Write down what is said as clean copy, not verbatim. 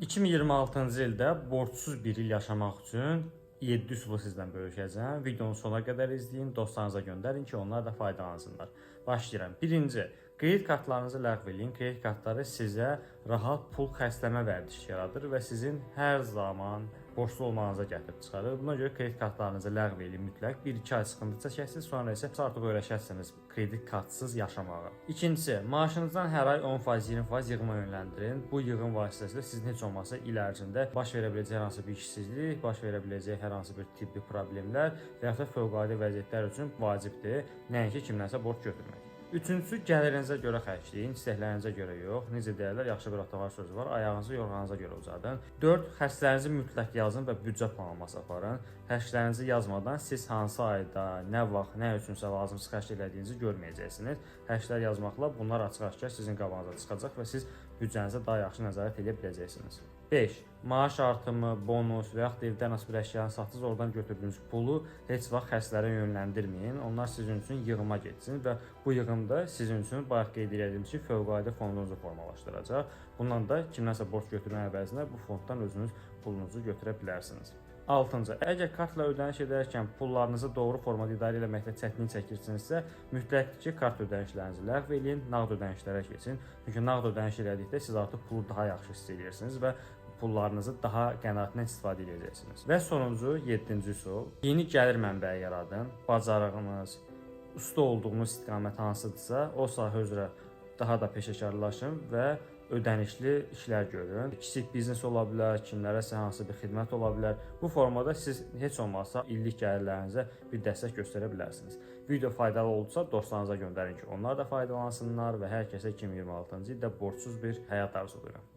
2026-cı ildə borcsuz bir il yaşamaq üçün 7 üsulu sizlə bölüşəcəm. Videonun sonuna qədər izləyin, dostlarınıza göndərin ki, onlar da faydalansınlar. Başlayıram. Birinci, kredit kartlarınızı ləğv eləyin. Kredit kartları sizə rahat pul xərcləmə vərdişi yaradır və sizin hər zaman borclu olmağınıza gətirib çıxarır. Buna görə kredit kartlarınızı ləğv eləyin mütləq. 1-2 ay sıxıntı çəkəsiniz, sonra isə artıq öyrəşərsiniz kredit kartsız yaşamağa. İkincisi, maaşınızdan hər ay 10%, 20% yığıma yönləndirin. Bu yığım vasitəsilə sizin heç olmazsa il ərzində baş verə biləcək hər hansı bir işsizlik, baş verə biləcək hər hansı bir tibbi problemlər və yaxud da fövqəladə vəziyyətlər üçün vacibdir, nəinki kimdənsə borc götürmək. Üçüncüsü, gəlirinizə görə xərcləyin, istəklərinizə görə yox. Necə deyirlər, yaxşı bir atalar sözü var, ayağınızı yorğanınıza görə uzadın. 4. Xərclərinizi mütləq yazın və büdcə planlaması aparın. Xərclərinizi yazmadan siz hansı ayda, nə vaxt, nə üçünsə lazımsız xərc elədiyinizi görməyəcəksiniz. Xərclər yazmaqla bunlar açıq-aşkar sizin qabağınıza çıxacaq və siz büdcənizə daha yaxşı nəzarət edə biləcəksiniz. 5. Maaş artımı, bonus və yaxud da evdə hansı bir əşyanı satdınız, oradan götürdüyünüz pulu heç vaxt xərclərə yönləndirməyin. Onlar sizin üçün yığıma getsin və bu yığım da sizin üçün bayaq qeyd elədiyim kimi fövqəladə fondunuzu formalaşdıracaq. Bundan da kimdənsə borc götürmək əvəzinə bu fonddan özünüz pulunuzu götürə bilərsiniz. 6-cı, əgər kartla ödəniş edərkən pullarınızı doğru formada idarə eləməkdə çətinlik çəkirsinizsə, mütləqdir ki, kart ödənişlərinizi ləğv eləyin, nağd ödənişlərə keçin. Çünki nağd ödəniş elədikdə siz artıq pulu daha yaxşı hiss edirsiniz və pullarınızı daha qənaətlə istifadə edəcəksiniz. Və sonuncu, 7-ci üsul, yeni gəlir mənbəyi yaradın. Bacarığınız, usta olduğunuz istiqamət hansıdırsa, o sahə üzrə daha da peşəkarlaşın və ödənişli işlər görün. Kiçik biznes ola bilər, kimlərəsə hansı bir xidmət ola bilər. Bu formada siz heç olmazsa illik gəlirlərinizə bir dəstək göstərə bilərsiniz. Video faydalı oldusa dostlarınıza göndərin ki, onlar da faydalansınlar və hər kəsə 2026-cı ildə borcsuz bir həyat arzulayıram.